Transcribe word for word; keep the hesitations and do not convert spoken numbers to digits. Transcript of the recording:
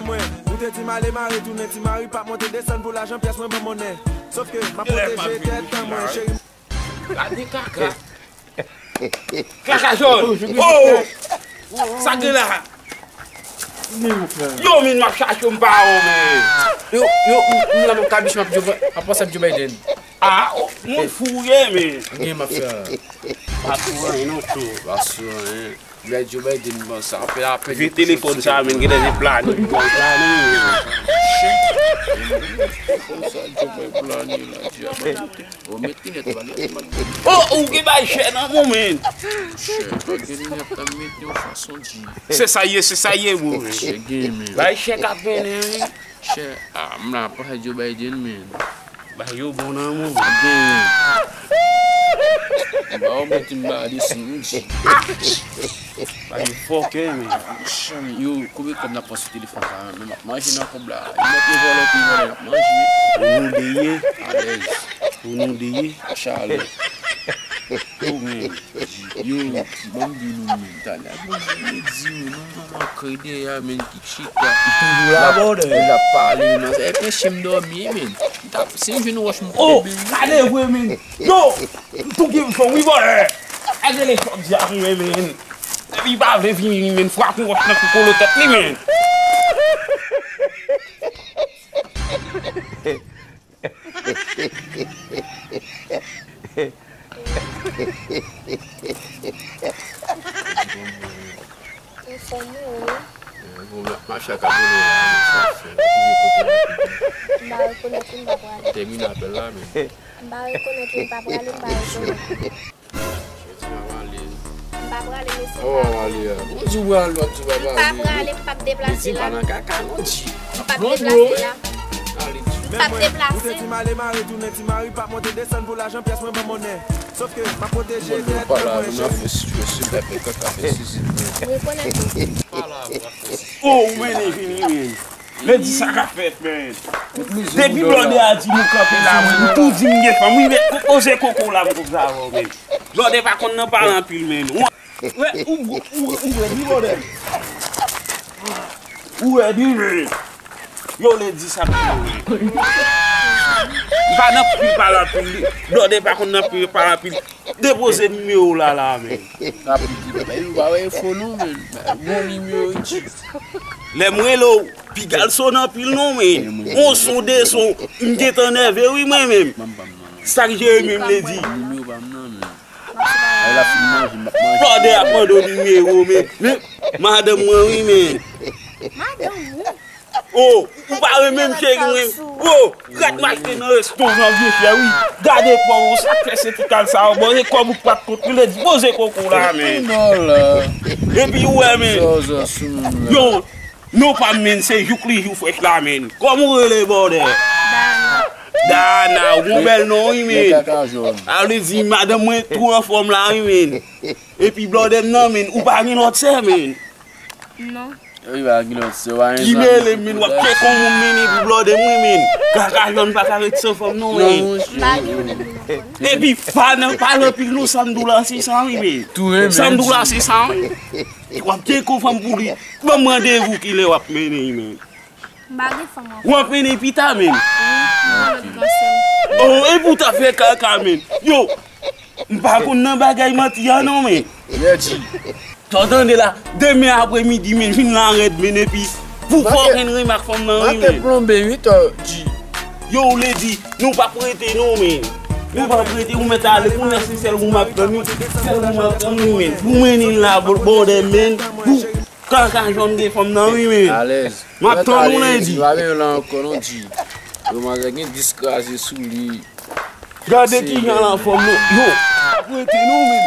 Mwen, ou te di m ale mare tounen, ti mari p ap monte desann pou lajan pyès mwen ban monnen. Sòf ke m ap pwoteje tèt an mwen, cheri. Gade kaka. Kaka jòn. Oh! Sa gen la? Yo, men m ap chache m pa wè w, men. Yo, yo, m, m la m ap kabiche, m ap Joe Bi-, m ap panse ap Joe Biden. Ah, oh, moun fou w ye, men. Gen m ap fè. Pa sou anyen non, cho. Pa sou anyen. Lè Joe Biden ban sa, apèl, apèl. Vye telefòn sa, men, gen de plani, plani. Konsa, Joe Biden plani la, di a. Oh, met linèt, ba, linèt, man. Oh, ou gen bay chè nan men w, men. Chè, pa gen linèt, la, met yon fason di. Se sa ye, se sa ye, bro. Chè gen, men. Bay chè k ap mennen, wi. Chè, ah, m la, pa Joe Biden, men. Bay yo bon nan men w. Gen, men. Ba, ou mete m ba desi, m di. Bay yo fòkè, men. Chè, yo, konbyen kòb n ap pran sou telefòn sa, men m ap manje nan kòb la. Yo mèt vòlè, yo vòlè, n ap manje. Pou nou de ye. Alèz. Pou nou de ye. Chalè. Yo, men. Yo, ban m di nou, men. Talè, bon, mwen di, men, nou manman krede a, men, ki chita. Li toujou la, bòdè. L ap pale, men. E penche m dòmi, men. M t ap, si m jwenn wòch, m koupe l. Oh, gade vre, men. Yo, m touke m fò, wi, bòdè. Gade le fòk di a, men, men. Li pa vle vini, men. Frape wòch nan kou kolo tèt li, men. Anfòm ou, wi. Bon, m ap mache ak abone la, men sa fè, m kouri kote m ap ye. M pa rekonèt ou, m pa prale. Tèmine apèl la, men. M pa rekonèt ou, m pa prale, m pa rekonèt ou. Jodi m ap ale. M pa prale, mesye. Awa, w ale a. Ou di w prale, w ap di w pa prale. M pa prale, m p ap deplase la. Mezi pa nan kaka, non, di. M p ap deplase la. Ale, di. M p ap deplase. Ou te di m ale mare tounen, ti mari p ap monte desann pou lajan pyès mwen ban monnen. Sòf ke m ap pwoteje tèt mwen, cheri. Ou rekonèt ou. Oh, ou mennen vini, men. Lè di sa k ap fèt, men. Depi blòdè a di nou kanpe la, men, m tou di m gen fanm. Wi, men, poze koko la, m konn sa avè w, men. Blòdè pa konn nan pale anpil, men. Ou, ou, ou, ou rèd, wi, blòdè. Ou rèd, wi, men. Yo, lè di sa k ap fèt, men. M pa nan pil pale anpil, blòdè pa konn nan pil pale anpil. Depoze nimewo w la, la, men. Rapid, rapid. Yo pa wè enfo non, men. Bon nimewo, wi. Lè m rele w, piga l sonnen anpil non, men. On son, de son, m gentan nève, wi, mwen menm. Sa k jere menm, lè di. Nimewo pa m nan, men. Ay, l ap fin manje, m ap manje. Blòdè ap mande w nimewo, men, men, madanm mwen, wi, men. Madanm ou? Oh, ou pa renmen m, cheri mwen. Oh, rat m achte nan resto, jan vye chè, wi. Gade pòv ou, sa k fè se ti kal sa, bon, e kòb ou k pa t kont li, lè di poze koko la, men. Epi ou wè, men. Yo, non pa m, men, se jouk li jou frèch la, men. Kòman ou rele, blòdè? Dana. Dana, ou gon bèl non, wi, men. Sa vle di, madanm mwen twò anfòm la, wi, men. Epi blòdè m nan, men, ou pa gen lòt sè, men. Non. Wi, pa gen lòt sè, pa gen zanmi. Ki mele m, men, w ap tcheke yon moun, men, epi blòdè m, wi, men. Kaka jòn pa ka ret san fanm, non, men. Non, monchè. Epi pa nan pale anpil, non, sa m di w la, se sa, wi, men. Sa m di w la, se sa, wi. W ap tcheke yon fanm pou li. Ban m randevou kilè w ap mennen, men. M pa gen fanm ankò. W ap mennen pita, men. Wi, m gen lòt gran sè m. Oh, epi w ta fè kaka, men. Yo, m pa konn nan bagay manti a non, men. Rèd. Sa w tande la, demen apremidi, men, vin la rèd, men, epi pou fòkenn renmen ak fanm nan, wi, men. Manke plonbe, wi, tò, di. Yo, ou vle di, nou p ap rete non, men. Nou p ap rete, ou mèt ale, kounye a se sèl ou m ap tann, wi. Sèl ou m ap tann, wi, men. Pou mennen l la, bò, bòdè, men. Pou Kaka jòn gen fanm nan, wi, men. Alèz. M ap tann ou lendi. Nou pa gen la ankò, non, di. Yo, manzè gen dis kraze sou li. Gade kijan l anfòm, non. Yo, ap rete, non, men.